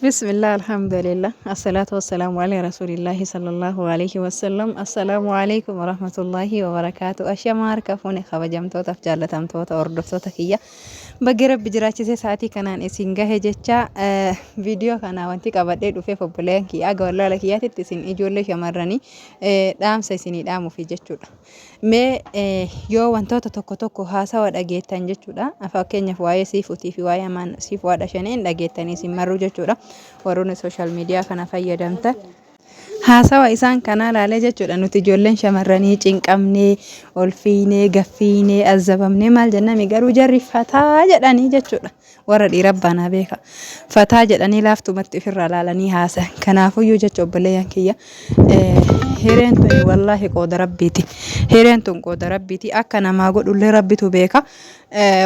Bismillah, alhamdulillah, assalatu wassalamu ala rasulillahi sallallahu alaihi wasallam. Assalaamu alaikum warahmatullahi wabarakaatu. Ashama harka fuune, kabajamtootaaf jaallatamtoota hordoftoota kiyya. Bagga Rabbi jiraachisee sa'aatii kanaan isin gahe jecha, viidiyoo kana wanti qabadhee dhufeef, obboleeyyan kiyya, aga wallaala kiyyaatitti isin ijoollee shamarranii dhaamsa isinii dhaamuufi jechuudha. Mee yoo wantoota tokko tokko haasawa dhageettan jechuudha. Fakkeenyaaf, waa'ee siifuutii fi waa'ee amaan siifuu haadha shanii hin dhageettanii isin marruu jechuudha. Warroonni social media kana fayyadamtan. Haasawa isaan kanaa laalee jechuudha, nuti ijoolleen shamarranii cinqamnee, ol fiinee, gaffiinee, azzabamnee maal jennami, garuu jarri fataa jedhanii jechuudha. Warra dhiira baanaa beeka. Fataa jedhanii laaftumatti ofirraa laalanii haasayan. Kanaafuyyuu jecha, obboleeyyan kiyya, hireen tuni wallaahi qooda Rabbiiti. Hireen tun qooda Rabbiiti. Akka namaa godhullee Rabbitu beeka.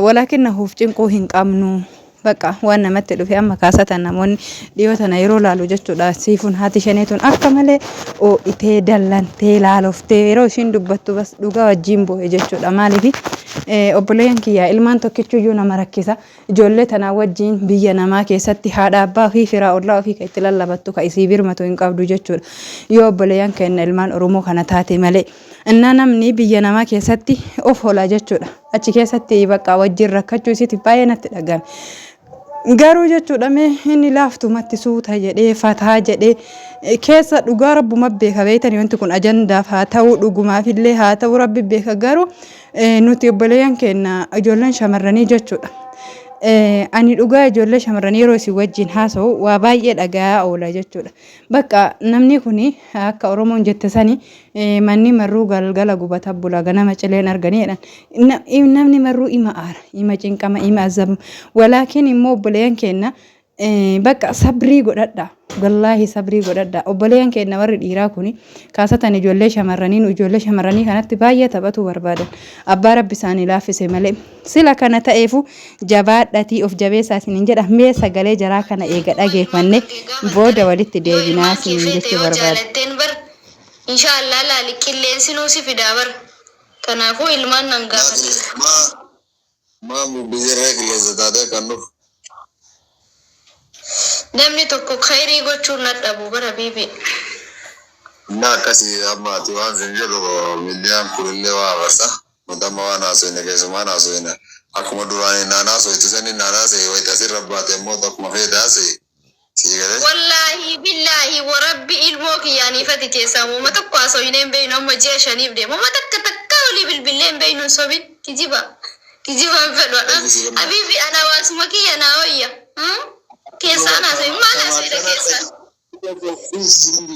Walaakin huuf cinquu hin qabnu. Bakka waan namatti dhufe amma kaasatan namoonni dhiyoo tana yeroo laalu jechuudha. Siifuun haati shanee tun akka malee oo'itee, dallantee, laaloftee yeroo ishiin dubbattu, bas dhugaa wajjin boo'e jechuudha. Maaliif, obboleeyyan kiyyaa, ilmaan tokkichuyyuu nama rakkisa. Ijoollee tanaa wajjin biyya namaa keessatti haadha abbaa ofii, firaa ollaa ofii kan itti lallabattu, kan isii birmatu hin qabdu jechuudha. Yoo obboleeyyan keenya ilmaan Oromoo kana taate malee. Innaa namni biyya namaa keessatti of hola jechuudha. Achi keessatti bakka wajjin rakkachuu isiitiif baay'ee natti dhagahame. Garuu jechuudha, mee inni laaftumatti suuta jedhee, fataa jedhee, keessa dhugaa Rabbuma beeka. Beeytanii, wanti kun ajandaaf haa ta'u, dhugumaafillee haa ta'u, Rabbi beeka. Garuu nuti obboleeyyan keenya ijoolleen shamarranii jechuudha. Ani dhugaa ijoollee shamarranii yeroo isin wajjin haasa'u waa baay'ee dhaga'aa oola jechuudha. Bakka namni kun akka Oromoon jette sani, manni marruu galgala gubata bula, ganama cileen arganii jedhan. Namni marruu ima aara, ima cinqama, ima azabama. Walaakin immoo obboleeyyan keenya, bakka sabrii godhadha. Wallaahi sabrii godhadha. Obboleeyyan keenya warri dhiiraa kuni kaasatan ijoollee shamarranii, nu ijoollee shamarranii kanatti baay'ee taphatuu barbaadan. Abbaa Rabbi isaanii laaffise malee. Sila kana ta'eefu jabaadhatii of jabeessaa isiniin jedha. Mee sagalee jaraa kana eega dhageeffanne booda walitti Yoo deebinaa ilmaan kee isiniin feete, jechuu yoo barbaada. jaalatteen bar, inshaallah, laali, qilleensi nuu si fidaa bar. Kanaafuu ilmaan nan Maa gaafatin. Maa maa bubbisirree qilleensa taatee kan dhufu. Namni tokko khayrii gochuun nadhabu bara biibi. Innaa akkasii amma ati waan sin jedhu, miidiyaan kunillee waa abarsa. Nuti amma waan haasofne keessumaan haasofne, akkuma duraanii naan haasoytu sanii naan haasa'e, wayita asirra baate immoo akkuma feete haasa'e, sii galee. Wallaahi billaahi warabbi ilmoo kiyyaaniifati keessaa uuma tokko haasofnee hin beeynu. Amma ji'a 5f deema. Uuma takka takkaa olii bilbillee hin beeynu. Hin sobin, kijiba kijiba hin fedhu. Habiibi, ana hawaasuma kiyya naa wayya. Keessaan haasofne maal haasofne keessaan?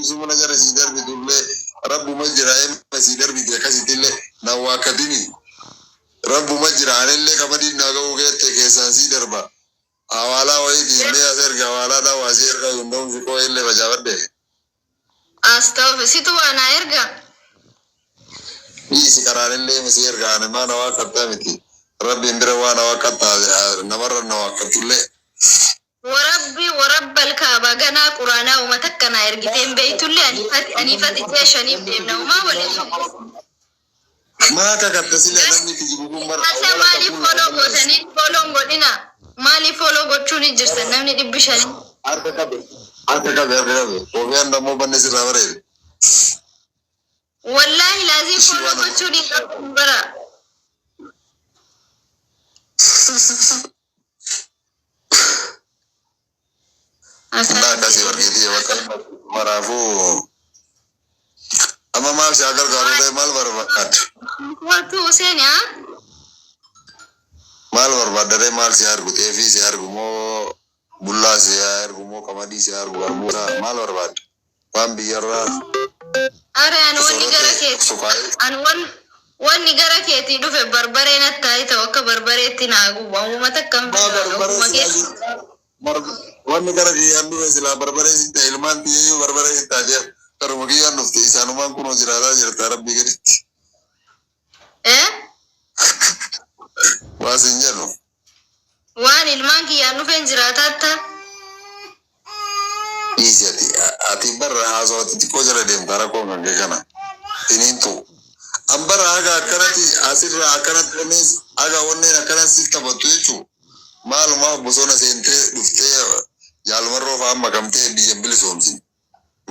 Sumuna jara sii darbitullee Rabbuma jira, ilma sii darbiti akkasittillee na waakkatini, Rabbuma jira. Anillee qabadiin naa ga'uu keette keessaan sii darba. Hawaalaa wayiiti mee as erga, hawaalaadhaa waa sii erga, hunda'umsi koo illee facaafadhe. Astagfir, situ waa naa erga. Dhiisi, karaanillee sii erga. Ani maa na waakkattaa miti, Rabbiin bira waa na waakkattaa, namarra na waakkatullee. Warabbi warabbal kaaba, ganaa quraanaa uma takka naa ergiteen beeytullee. Aniifati ji'a 5f deemna, umaa waliin. Maa kakatta sila namni kijibu kun bara Asa awwala maaliif kakuun follow nama balleessa. gootanii follow hin godhina? Maaliif follow gochuu ni jirtan namni 500? Harka qabe, harka qabe, harka qabe. Koofiyaan dammoo banne sirraa bareede. Wallaahi laazim Ishii follow waan gochuun hin qabu bara. Innaa akkasii warqiitii bakka maraafuu amma maal si haa gargaaru ree, maal barbaadda? Kootu Hussein haa? Maal barbaadda ree, maal si argu? Xeefii si argu moo, bullaa si argu moo, qamadii si argu, garbuu maal barbaadda? Waan biyyarraa Are an wanni gara soorate keeti sukaayii. An wanni gara keetii dhufe barbaree nattaa ta'u, akka barbareetti naa gubu. Awwuma takka hin Maa fedhu barbaree ofuma silaa keessa. Wanni gara kiyyaan dhufe silaa barbaree si ta'e, ilmaan tiyyayyuu barbaree si taatee karuma kiyyaan dhufte, isaanumaan kunoo jiraataa jirta Rabbii gaditti. Eh? Waa sin jedhu. Waan ilmaan kiyyaan dhufeen jiraataatta. Dhiisi, ati barra haasawaa xixiqqoo jala deemta, rakkoon kan kee kana. Tiniintu. An bara haga akkanatti asirraa akkanatti onneen haga onneen akkanatti si taphattu jechuun maalumaaf bosona seentee dhuftee jaalmarroo. fa'aa makamtee biyya hin bilisoomsine.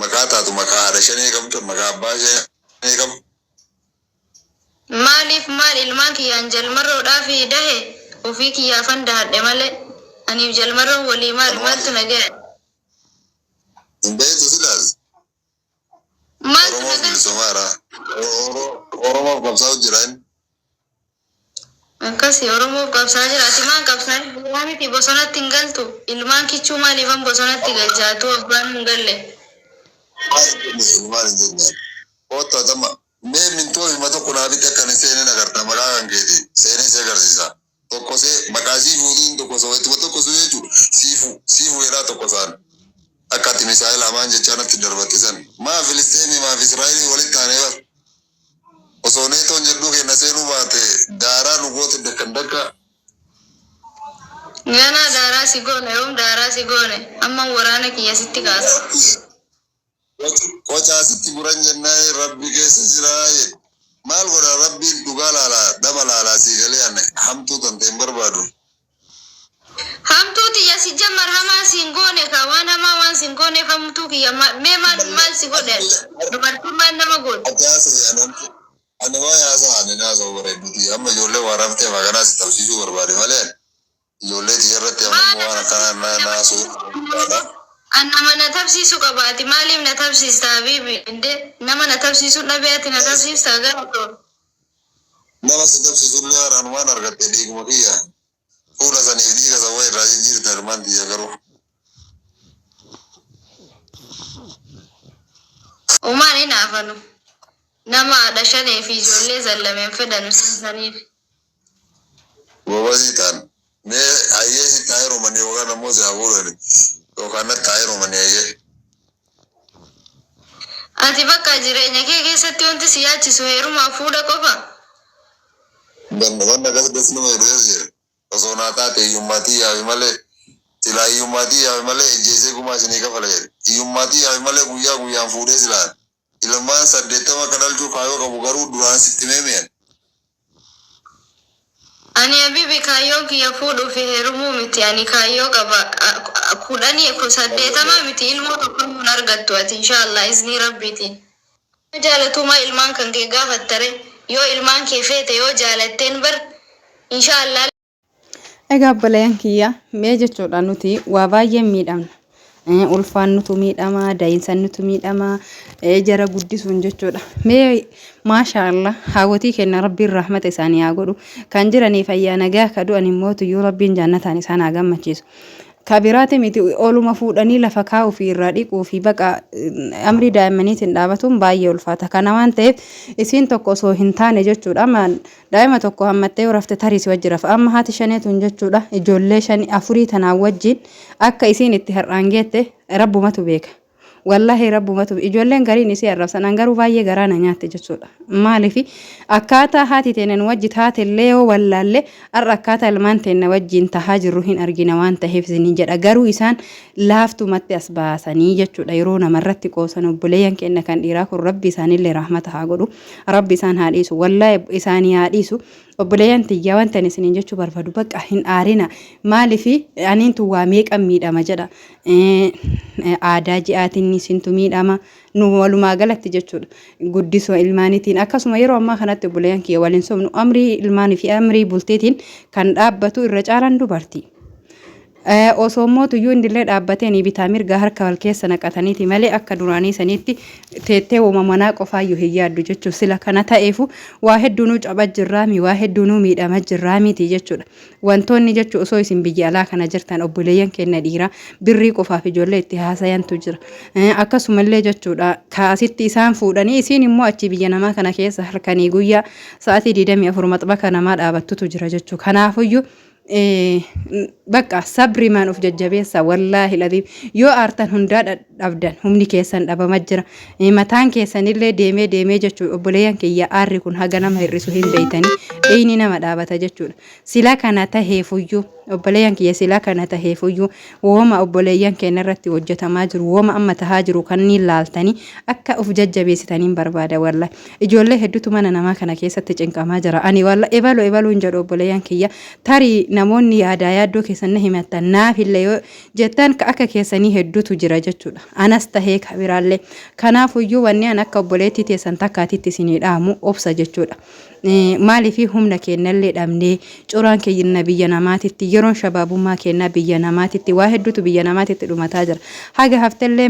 Maqaa taatu maqaa haadha shanee qabda, maqaa abbaa shanee qabda. Maaliif maal ilmaan kiyyaan jalmarroodhaaf dahe ofii kiyyaafan dahadhe malee aniif jalmarroon walii maal maaltu na gahe? Hin beektu silaas. Maaltu na Oromoof gahe? bilisoomaa jira. Oromoof qabsaa'u jira inni. Akkasi Oromoof qabsaa jira. Ati maal qabsaa jirta miti bosonatti hin galtu. Ilmaan kichuu maaliifan bosonatti galchaatu abbaan hin galle. Ilmaan hin jennaan. Kottu atama mee mintoo hima tokko naa bitte akka ani seeneen agarta maqaa kan keeti seenee si agarsiisa. Tokko see maqaa sii fuutiin tokko soo ittuma tokko suu jechuudha. Siifu siifu jedhaa tokko isaan. Akka ati misaa'ila hamaan jechaa natti darbatte san. Maa Filisteemii maaf Israa'elii walitti taanee bar. Osoo neetoon jidduu keenya seenuu baate daaraa nu goote dakkan dakka. Ganaa daaraa si goone yoom daaraa si goone amma waraana kiyya sitti kaasa. Qocaa sitti guran jennaan rabbi keessa jiraa jedhe. Maal godha rabbiin dhugaa laalaa dhama laalaa sii galee ani hamtuu tante hin barbaadu. Hamtuu tiyya si jammar hamaa siin goone ka waan hamaa waan siin gooneef hamtuu kiyya mee maal maal si godhe dubartiin maal nama goote. Ati haasa'e ani hamtuu. Ani waa haasa'a ani naasa'u bareedduti. Amma ijoollee waan raftee akkanaa si tabsiisuu barbaade malee ijoollee tiyya irratti amma waan akkanaa naasuu barbaada. An nama na tabsiisu qaba ati maaliif na tabsiista habiibi inde nama na tabsiisu dhabee ati na tabsiista gara too. Nama si tabsiisullee haaraan waan argatte dhiiguma kiyya. Fuula saniif dhiiga san waa irraa jijjiirta ilmaan tiyya garuu. Umaan hin hafanu. Nama haadha shanee fi ijoollee zallameen fedhanu saniif. Gobasii ta'an. Mee hayyee si taa'ee roomanii yookaan ammoo si haa fuudhani. Yookaan natti taa'ee roomanii hayyee. Ati bakka jireenya kee keessatti wanti si yaachisu heerumaa fuudha qofa. Wanna akkas das nama jedhu eessa jira? Osoo naa taate hiyyummaatii yaafi malee silaa hiyyummaatii yaafi malee ejjeesee gumaa isinii kafala jedhe. Hiyyummaatii yaafi malee guyyaa guyyaan fuudhee silaan ilmaan 80 akka dhalchuu kaayoo qabu garuu duraan sitti meemi'an. Ani habibi kaayyoon kiyya fuudhuu fi heerumuu miti ani kaayyoo qaba 10 80 miti ilmoo tokko hin argattu ati inshaallah iznii rabbiitiin. Jaalatumaa ilmaan kan kee gaafattare yoo ilmaan kee feete yoo jaalatteen bar inshaallah. Egaa obboleeyyan kiyya mee jechuudha nuti waa baay'een miidhamna. Ulfaan nutu miidhama, da'iinsan nutu miidhama, jara guddisuun jechuudha. Mee maasha Allah haawwatii kenna rabbiin rahmata isaanii haa godhu. Kan jiranii fayyaa nagaa ka du'an immoo tuyyuu rabbiin jannataan isaan haa gammachiisu. Ka biraati miti oluma fuudhanii lafa kaa'uu fi irraa dhiquu fi baqa amrii daa'immaniitiin dhaabatuun baay'ee ulfaata. Kana waan ta'eef isiin tokko osoo hin taane jechuudha. Amma daa'ima tokko hammattee yoo rafte tarii si wajji rafa. Amma haati shanee tun jechuudha ijoollee shani afurii tanaan wajjin akka isiin itti har'aan geette rabbumatu beeka. Wallahi rabbumatu ijoolleen gariin isii arrabsan an garuu baay'ee garaa na nyaatte jechuudha. Maaliif akkaataa haati teenya nu wajji taatellee yoo wallaalle har'a akkaataa ilmaan teenya wajjin tahaa jirru hin argina waan taheef isiniin jedha. Garuu isaan laaftumatti as baasanii jechuudha yeroo namarratti qoosan obboleeyyan keenya kan dhiiraa kun rabbi isaanillee rahmata haa godhu. Rabbi isaan haa dhiisu. Wallahi isaanii haa dhiisu. Obboleeyyan tiyyaa wanta ani isiniin jechuu barbaadu bakka hin aarina. Maaliif aniin tun waa meeqan miidhama jedha. Aadaa ji'aatiin isintu miidhama. Nu walumaa galatti jechuudha. Guddisoo ilmaaniitiin akkasuma yeroo ammaa kanatti obboleeyyan kiyya waliin sobnu amrii ilmaanii fi amrii bultiitiin kan dhaabbatu irra caalaan dubartii. Osoo mootuyyuu innillee dhaabbatee ni bitaa mirga harka wal keessa naqataniiti malee akka duraanii saniitti teettee woma manaa qofaayyuu hin yaaddu jechuuf sila kana ta'eefu waa hedduunuu capha jirraami waa hedduunuu miidhama jirraamiti jechuudha. Wantoonni jechuu osoo isin biyya alaa kana jirtan obboleeyyan keenya dhiiraa birrii qofaaf ijoollee itti haasayantu jira. Akkasumallee jechuudha kaasitti isaan fuudhanii isiin immoo achi biyya namaa kana keessa halkanii guyyaa sa'aatii 24 maxbaka namaa dhaabattutu jira jechuudha. Kanaafuyyuu bakka sabrimaan of jajjabeessa wallaahi ladiim yoo aartan hundaa dhabdan humni keessan dhabama jira mataan keessanillee deemee deemee jechuudha obboleeyyan kiyya aarri kun haga nama hir'isu hin beeytanii dhiigni nama dhaabata jechuudha sila kana taheefuyyuu Obboleeyyan kiyya, silaa kana taheefuyyuu wooma obboleeyyan keenya irratti hojjetamaa jiru, wooma amma tahaa jiru kanneen laaltanii akka of jajjabeessitaniin barbaada. Walla ijoollee hedduutu mana namaa kana keessatti cinqamaa jira. Ani walla ebalu ebaluun jedhu, obboleeyyan kiyya, tarii namoonni yaadaa yaaddoo keessan na himattan, naafillee yoo jettan akka keessanii hedduutu jira jechuudha. Anas tahee kabiraallee. Kanaafuyyuu wanni an akka obboleettii teessan takkaatitti isinii dhaamu obsa jechuudha. Maaliif humna kennallee dhabnee coraan keenya biyya namaatitti, yeroon shabaabummaa kennaa biyya namaatitti, waa hedduutu biyya namaatitti dhumataa jira. Haga haftellee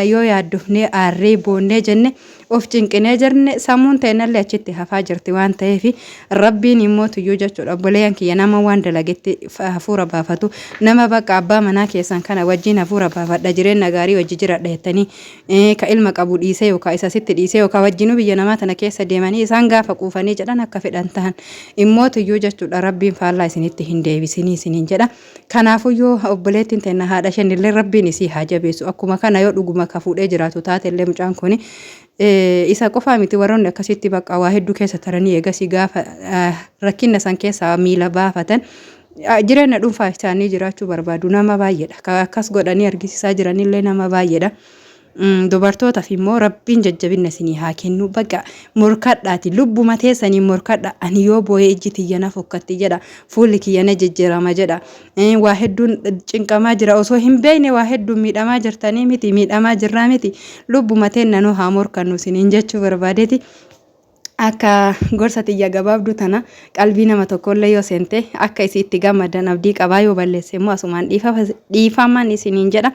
yoo yaaddofnee, aarree, boonnee jenne, of cinqinee jirne, sammuun ta'inallee achitti hafaa jirti waan ta'eef, Rabbiin immoo tuyyuu jechuudha. Obboleeyyan kiyya, nama waan dalagetti hafuura baafatu, nama bakka abbaa manaa keessan kana wajjin hafuura baafadha, jireenya gaarii wajji jiradha jettanii, ka ilma qabu dhiisee yookaan isa sitti dhiisee yookaan wajjinuu biyya namaa tana keessa deemanii, isaan gaafa quufanii jedhan akka fedhan tahan immoo tuyyuu jechuudha, Rabbiin faallaa isinitti hin deebisinii isiniin jedha. Kanaafuyyuu obboleettiin teenna haadha shanillee Rabbiin isii haa jabeessu. Akkuma kana yoo dhuguma ka fuudhee jiraatu taatellee, mucaan kuni isa qofaa miti. Warroonni akkasitti bakka waa hedduu keessa taranii eegasii gaafa rakkina san keessaa miila baafatan jireenya dhuunfaa isaanii jiraachuu barbaadu nama baay'eedha. Ka akkas godhanii argisiisaa jiranillee nama baay'eedha. Dubartootaaf immoo Rabbiin jajjabina isinii haa kennu. Bakka morkadhaati, lubbuma teessanii morkadha. Ani yoo boo'ee ijji tiyya na fokkatti jedha, fuulli kiyya na jijjiirama jedha. Waa hedduun cinqamaa jira osoo hin beekne, waa hedduun miidhamaa jirtanii miti, miidhamaa jirraa miti, lubbuma teenna nu haa morkannu isiniin jechuu barbaadeeti. Akka gorsa tiyya gabaabduu tana qalbii nama tokkollee yoo seente, akka isii itti gammadan abdii qabaa. Yoo balleesse immoo asumaan dhiifaman isiniin jedha.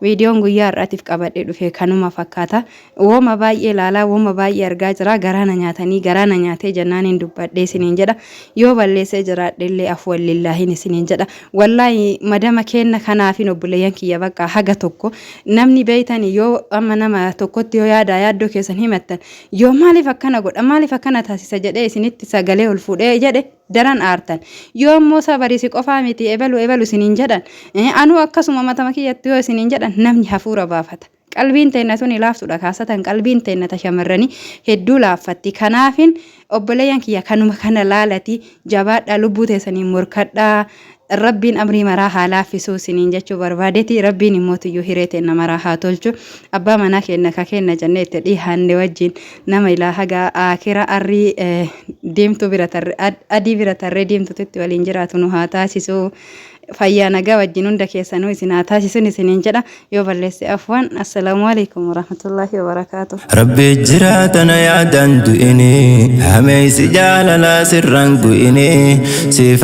Viidiyoon guyyaa har'aatiif qabadhee dhufe kanuma fakkaata. Wooma baay'ee ilaalaa, wooma baay'ee argaa jira. Garaa na nyaatanii, garaa na nyaatee jennaan hin dubbadhee isiniin jedha. Yoo balleessee jiraadhe afwan lillaahiin isiniin jedha. Wallaahi madama keenna kanaafin, obboleeyyan kiyya, bakka haga tokko namni beeytani, yoo amma nama tokkotti yoo yaada yaaddoo keessan himattan, yoo maaliif akkana godha, maaliif akkana taasisa jedhee isinitti sagalee ol fuudhee jedhe, daran aartan. Yoo ammoo sabariisi qofaa miti, ebalu ebalu isiniin jedhan, anuu akkasuma matama kiyyatti yoo isiniin jedhan, namni hafuura baafata. Qalbiin teenna tuni laaftuudha, kaasatan qalbiin teenna ta shamarranii hedduu laaffatti. Kanaafin obboleeyyan kiyya, kanuma kana laalati jabaadhaa, lubbuu teessanii morkadhaa. Rabbiin amrii maraa haa laaffisuu isiniin jechuu barbaadeeti. Rabbiin immoo tuyyuu hiree teenna maraa haa tolchu. Abbaa manaa keenna ka keenna jennee itti dhihaanne wajjin nama ilaa haga akira arrii deemtuu bira tarree, adii bira tarree deemtutti waliin jiraatu nu haa taasisu. Fayyaa nagaa wajjin hunda keessanuu isin haa taasisun isiniin jedha. Yoo balleesse afwan. Assalaamu alaikum warahmatullaahi wabarakaatu. Rabbi jiraatana yaadaan du'ini, hameessi jaalalaa sirraan gu'ini siif.